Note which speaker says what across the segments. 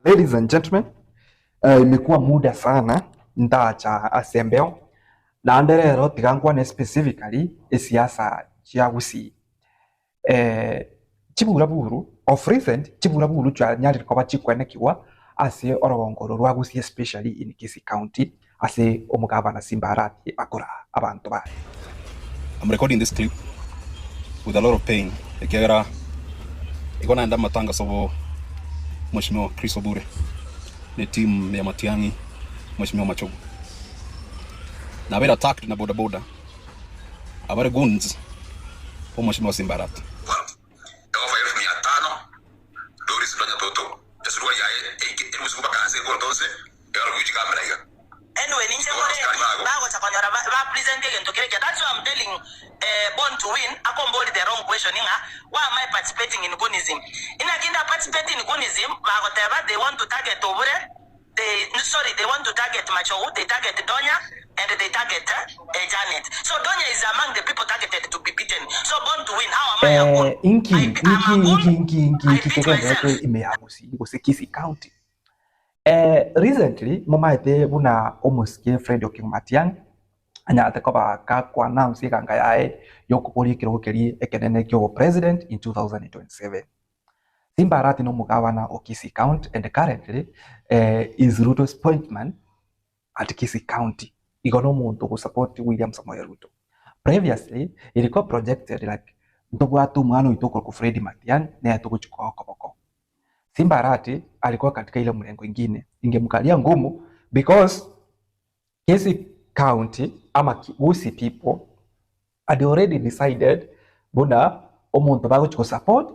Speaker 1: Ladies and gentlemen, imekuwa muda sana ntacha ase embeo, naende rero tiga nkwane specifically esiasa chia Gusii. Chiburaburu of recent chiburaburu chianyarire koba chikwenekigwa ase orogongo oro rwa Gusii especially in Kisii County ase omogabana Simba Arati akoraa abanto baye.
Speaker 2: I'm recording this clip with a lot of pain ekiagera igo naende amatangaso bo Mheshimiwa Chris Obure ne team ya Matiang'i Mheshimiwa Machogu. Nabeire attacked na boda boda abare goons bo Mheshimiwa Simba Arati.
Speaker 3: Eofa 5,500, Doris Donya Toto, esuruari yaye eike enusu mpaka ase ekoroto nse, egaro goichika kamera iga.
Speaker 4: Anyway ninche
Speaker 3: Bono asikari
Speaker 4: nkoreti
Speaker 3: bago.
Speaker 4: bagocha konyora ba ba present egento kere ekiya that's why I'm telling eh, born to win akombori the wrong question ng'a why am I participating in goonism inaki nda participate in goonism bagoteba they want to target Obure they sorry they want to target Machogu they target Donya and they target eh, Janet so Donya is among the people targeted to be beaten so born to win how am I a goon
Speaker 1: Eh, inki
Speaker 4: I, I'm
Speaker 1: inki
Speaker 4: a goon
Speaker 1: inki inki inki
Speaker 4: I
Speaker 1: inki
Speaker 4: beat
Speaker 1: kegenderete
Speaker 4: myself
Speaker 1: ime ya Gusii gose Kisii County. Eh, recently momaete buna omosike Fred Okengo Matiang'i anyarete koba gako announce eganga yaye yokoboria ekerogo keria ekenene kia obopresident in 2027. Simba Arati na omogabana o Kisii County and currently eh, is Ruto's pointman at Kisii County. Igo na omonto ogosupport William Samoei Ruto. Previously, ilikuwa projected like ntobwate omwana oito okorokwa Fred Matiang'i nere togochi koa okoboko. Simba Arati alikuwa katika ile mrengo ingine ingemkalia ngumu because Kisii County ama Gusii people had already decided buna omonto bagochi go support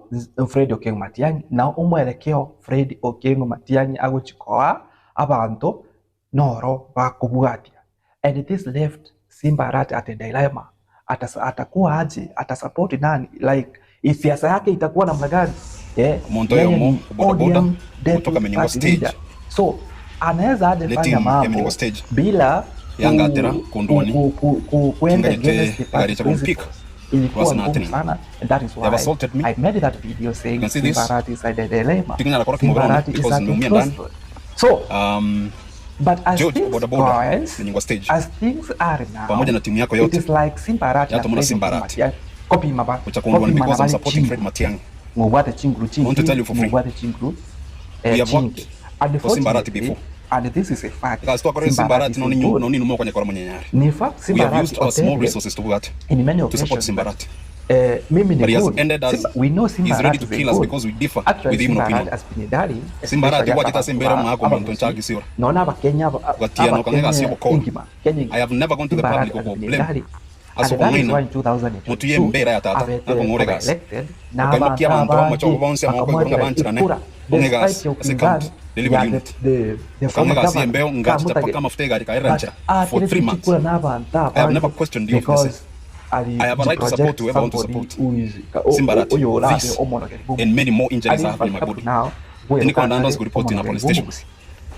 Speaker 1: Fred Okengo Matiang'i na omwerekeo Fred Okengo Matiang'i agochi koa abanto noro bakobwatia and this left Simba Arati at a dilemma atakuwa aje atasupport nani like siasa yake itakuwa namna gani eh,
Speaker 2: Omonto
Speaker 1: yeye
Speaker 2: oyomo
Speaker 1: ni
Speaker 2: obodaboda
Speaker 1: ODM
Speaker 2: ogotoka
Speaker 1: deputy
Speaker 2: Menengo
Speaker 1: party
Speaker 2: stage
Speaker 1: leader so anaweza aje
Speaker 2: ne
Speaker 1: fanya
Speaker 2: team ya
Speaker 1: mambo
Speaker 2: Menengo stage
Speaker 1: bila
Speaker 2: yangatera
Speaker 1: ku, ku,
Speaker 2: kondwani
Speaker 1: ku, ku, ku, kuenda
Speaker 2: chinganyete
Speaker 1: against the
Speaker 2: egari
Speaker 1: party
Speaker 2: echa kompika
Speaker 1: principles ilikuwa
Speaker 2: rwase
Speaker 1: ngumu
Speaker 2: natenena.
Speaker 1: sana and that is
Speaker 2: They have
Speaker 1: why
Speaker 2: assaulted me.
Speaker 1: I made that video
Speaker 2: You
Speaker 1: saying
Speaker 2: can see
Speaker 1: Simba
Speaker 2: this.
Speaker 1: Arati is at a dilemma
Speaker 2: Tinganyara kora
Speaker 1: Simba
Speaker 2: kimobere one
Speaker 1: Arati is
Speaker 2: because
Speaker 1: at a
Speaker 2: nimeumia ndani.
Speaker 1: crossroad so But as
Speaker 2: George
Speaker 1: things
Speaker 2: boda boda
Speaker 1: goes,
Speaker 2: Menyingwa stage
Speaker 1: as things are
Speaker 2: pamoja
Speaker 1: now,
Speaker 2: na timu yako
Speaker 1: it
Speaker 2: yote
Speaker 1: is like Simba Arati na
Speaker 2: yato muna
Speaker 1: Fred
Speaker 2: Simba
Speaker 1: Okengo
Speaker 2: Arati
Speaker 1: Matiang'i kopima ba
Speaker 2: kuchakundwa
Speaker 1: kopima
Speaker 2: because I'm
Speaker 1: nabare
Speaker 2: supporting Fred
Speaker 1: chinguru
Speaker 2: Matiang'i.
Speaker 1: ng'obwate chinguru
Speaker 2: I want to
Speaker 1: chinki
Speaker 2: tell you for free
Speaker 1: ng'obwate chinguru
Speaker 2: we
Speaker 1: eh,
Speaker 2: have worked
Speaker 1: chinki
Speaker 2: for Simba Arati
Speaker 1: unfortunately
Speaker 2: before.
Speaker 1: and this is a fact
Speaker 2: Because twakore
Speaker 1: Simba
Speaker 2: Simba
Speaker 1: Arati
Speaker 2: Arati
Speaker 1: is a
Speaker 2: noni
Speaker 1: good
Speaker 2: noni numo konyekora munyenyare.
Speaker 1: ni fact
Speaker 2: We
Speaker 1: Simba
Speaker 2: have
Speaker 1: Arati
Speaker 2: used our small
Speaker 1: Otebe
Speaker 2: resources to what
Speaker 1: in many
Speaker 2: to support
Speaker 1: occasions
Speaker 2: Simba
Speaker 1: that
Speaker 2: Arati.
Speaker 1: eh, mimi ni
Speaker 2: But he has
Speaker 1: good
Speaker 2: ended us
Speaker 1: Simba, we know Simba
Speaker 2: he's ready
Speaker 1: Arati
Speaker 2: to
Speaker 1: is a
Speaker 2: kill us
Speaker 1: good
Speaker 2: because we differ
Speaker 1: actually
Speaker 2: with him in
Speaker 1: Simba Arati
Speaker 2: opinion.
Speaker 1: has been a darling
Speaker 2: Simba Arati
Speaker 1: especially ase
Speaker 2: gwachete ase
Speaker 1: abanto
Speaker 2: embere
Speaker 1: ba
Speaker 2: mwako minto
Speaker 1: abagusi
Speaker 2: nchagisiora.
Speaker 1: nona abakenya
Speaker 2: Gatiana okang'ega ase
Speaker 1: abakenya
Speaker 2: obokoro.
Speaker 1: engima Kenya
Speaker 2: I
Speaker 1: engima
Speaker 2: have never gone to the
Speaker 1: Simba
Speaker 2: public
Speaker 1: Arati has
Speaker 2: oko
Speaker 1: been a
Speaker 2: blame
Speaker 1: darling
Speaker 2: ase
Speaker 1: and that is
Speaker 2: okong'aina
Speaker 1: why in
Speaker 2: motu ye
Speaker 1: 2022
Speaker 2: embera ya tata
Speaker 1: abete
Speaker 2: nakong'ora
Speaker 1: koba
Speaker 2: egasi
Speaker 1: elected
Speaker 2: okaimokia
Speaker 1: n'abanto
Speaker 2: abanto bamache
Speaker 1: abange
Speaker 2: bonsi amaboko igoro ng'a
Speaker 1: bakamwatera
Speaker 2: bancherane
Speaker 1: ekura
Speaker 2: ong'e
Speaker 1: despite
Speaker 2: egasi ase county
Speaker 1: ya upinzani
Speaker 2: delivery
Speaker 1: ya the,
Speaker 2: unit
Speaker 1: the, the
Speaker 2: okang'a
Speaker 1: former
Speaker 2: egasi
Speaker 1: governor
Speaker 2: embeo ngachicha paka
Speaker 1: kamutagete
Speaker 2: amafuta egari
Speaker 1: but
Speaker 2: kaeranchera for
Speaker 1: aterete
Speaker 2: 3 months
Speaker 1: chikura n'abanto
Speaker 2: I have never
Speaker 1: abange
Speaker 2: questioned you of the same
Speaker 1: because
Speaker 2: I have a right to support
Speaker 1: alijiproject
Speaker 2: whoever I want to
Speaker 1: somebody
Speaker 2: support
Speaker 1: who is
Speaker 2: Simba Arati
Speaker 1: oyo orabe
Speaker 2: this
Speaker 1: omonogeri
Speaker 2: and many more injuries
Speaker 1: and
Speaker 2: I
Speaker 1: in
Speaker 2: have in
Speaker 1: fact
Speaker 2: my
Speaker 1: up to
Speaker 2: body
Speaker 1: now
Speaker 2: Tiniko
Speaker 1: gwerokakare
Speaker 2: ndandos report in a
Speaker 1: omonogeri
Speaker 2: police station
Speaker 1: bw'omogusi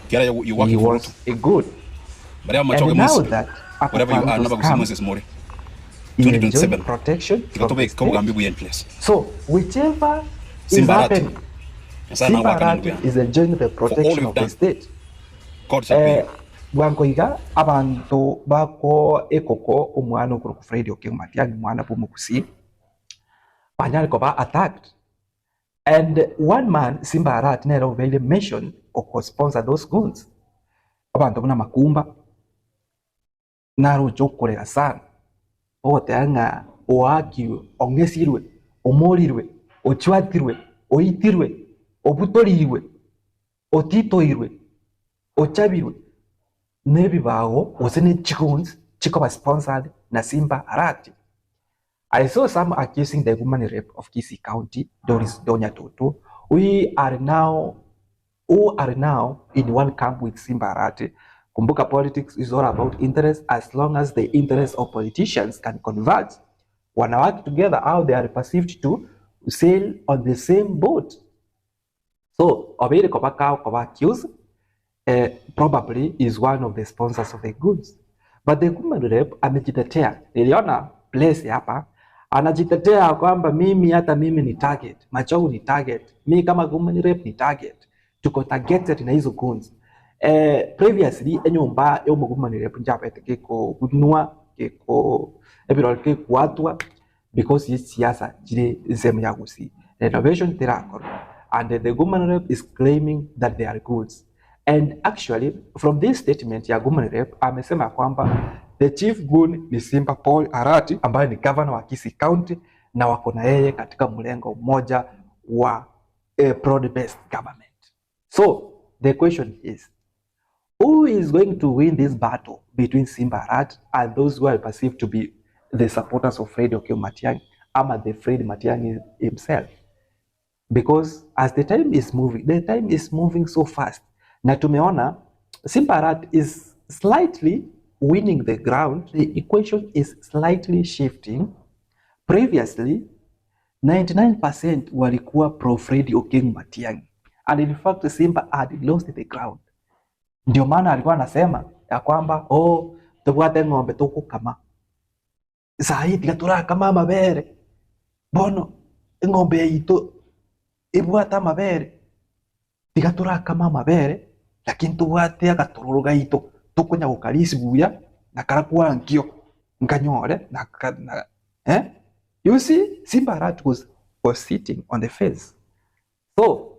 Speaker 2: kiara you, you
Speaker 1: he
Speaker 2: working for
Speaker 1: was
Speaker 2: Ruto
Speaker 1: a good
Speaker 2: but I'm
Speaker 1: and
Speaker 2: machoke
Speaker 1: now
Speaker 2: monsi
Speaker 1: that
Speaker 2: wherever you are
Speaker 1: Akufo-Addo's
Speaker 2: naba
Speaker 1: camp
Speaker 2: gusimonsi more
Speaker 1: he enjoying
Speaker 2: 2027
Speaker 1: protection from the
Speaker 2: tikatobe
Speaker 1: state
Speaker 2: kobugambi buye in place
Speaker 1: so whichever is
Speaker 2: Simba Arati
Speaker 1: happening
Speaker 2: Nyasaye
Speaker 1: Simba
Speaker 2: nagwakana
Speaker 1: Arati
Speaker 2: ndugu yangu
Speaker 1: is enjoying the
Speaker 2: for all
Speaker 1: protection
Speaker 2: you've
Speaker 1: of the
Speaker 2: done
Speaker 1: state
Speaker 2: God shall pay
Speaker 1: eh,
Speaker 2: you
Speaker 1: bwango iga abanto bako ekoko omwana okorokwa Fred Okengo Matiang'i mwana bwa omogusii banyare koba attacked and one man Simba Arati nere obeire mentioned oko sponsor those goons abanto buna Makumba naroche okorera sana ogoteba ng'a oakirwe ong'esirwe omorirwe ochwatirwe oitirwe obutorirwe otitoirwe ochabirwe nebibago gose ne chigoons chikoba sponsored na Simba Arati. I saw some accusing the woman rep of Kisii County, Doris Donya Toto. We are now who are now in one camp with Simba Arati. Kumbuka politics is all about interest as long as the interests of politicians can converge. Wana work together how they are perceived to sail on the same boat. So Obiri Kobaka Koba accused eh, probably is one of the sponsors of the goods. But the woman rep amejitetea. Niliona place hapa anajitetea kwamba mimi hata mimi ni target, Machogu ni target, mi kama woman rep ni target. Tuko targeted na hizo goons. Eh, previously enyomba ya omogumani rep njabete gekobunwa geko ebirori gekwatwa because ye siasa chire ensemo ya Gusii. Renovation terakorwa and the woman rep is claiming that they are goons. And actually from this statement ya woman rep amesema kwamba the chief goon ni Simba Paul Arati ambaye ni governor wa Kisii County na wako na yeye katika mlengo mmoja wa broad based government. So the question is who is going to win this battle between Simba Arati and those who are perceived to be the supporters of Fred Okengo Matiang'i ama the Fred Matiang'i himself? Because as the time is moving, the time is moving so fast. Na tumeona Simba Arati is slightly winning the ground. The equation is slightly shifting. Previously, 99% walikuwa pro Fred Okengo Matiang'i. And in fact, Simba had lost the ground. Ndio maana alikuwa anasema ya kwamba oh, tubwate ng'ombe tukukama saa hii tiga turakama amabere bono eng'ombe yaito ebwate amabere tiga turakama amabere lakini tobwate agatororo gaito tokonya gokarisi buya na karakwa nkio nkanyore na, na eh? You see, Simba Arati was sitting on the fence. So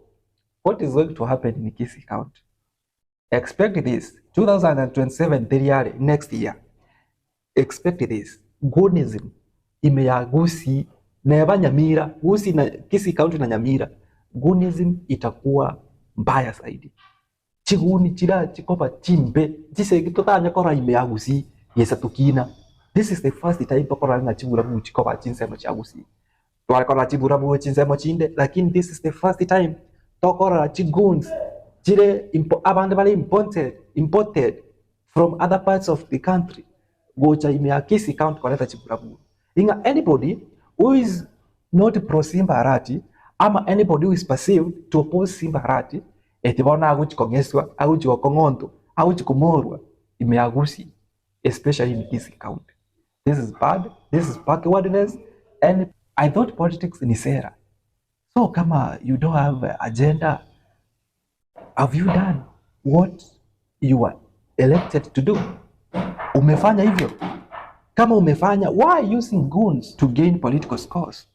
Speaker 1: what is going to happen in Kisii County? Expect this 2027 Teriare next year. Expect this Goonism ime ya Gusii neba Nyamira, Gusii na Kisii County na Nyamira, Goonism itakuwa mbaya zaidi. Chiguni chira chikoba chimbe chisegi totanya kora ime ya Gusii yesa tukina. This is the first time tokora nga chibura bu chikoba chinsemo cha Gusii. Twakora chibura bu chinsemo chinde, lakini this is the first time tokora chigoons chire impo, abande bale imported from other parts of the country gocha ime ya Kisii County koleta chibura bu. Inga anybody who is not pro Simba Arati ama anybody who is perceived to oppose Simba Arati eti bona aguchikong'eswa aguchikokong'onto aguchikomorwa ime ya Gusii, especially in Kisii County. This is bad, this is backwardness, and I thought politics ni sera. So kama you don't have agenda, have you done what you were elected to do? Umefanya hivyo? Kama umefanya, why using goons to gain political scores?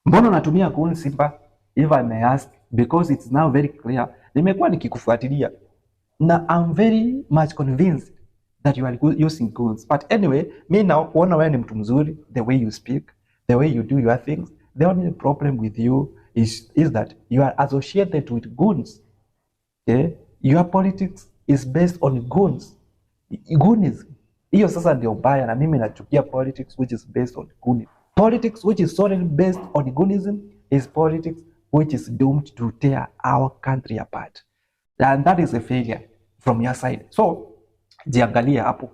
Speaker 1: Mbona unatumia goons Simba? If I may ask, because it's now very clear. Nimekuwa nikikufuatilia na I'm very much convinced that you are using goons. But anyway, mi na kuona wewe ni mtu mzuri, the way you speak, the way you do your things. The only problem with you is that you are associated with goons. Okay? Your politics is based on goons. Goonism. Hiyo sasa ndio mbaya, na mimi nachukia politics which is based on goonism. Politics which is solely based on goonism is politics which is doomed to tear our country apart. And that is a failure from your side. So, jiangalie hapo.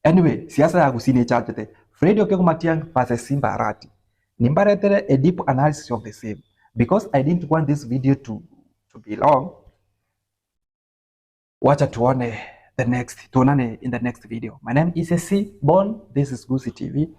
Speaker 1: Anyway, siasa ya Gusii nĩĩchanjete. Fred Okengo Matiang'i versus Simba Arati. Nimbaretere a deep analysis of the same because I didn't want this video to be long. Wacha tuone the next, tuonane in the next video. My name is SC Bon. This is Gusii TV.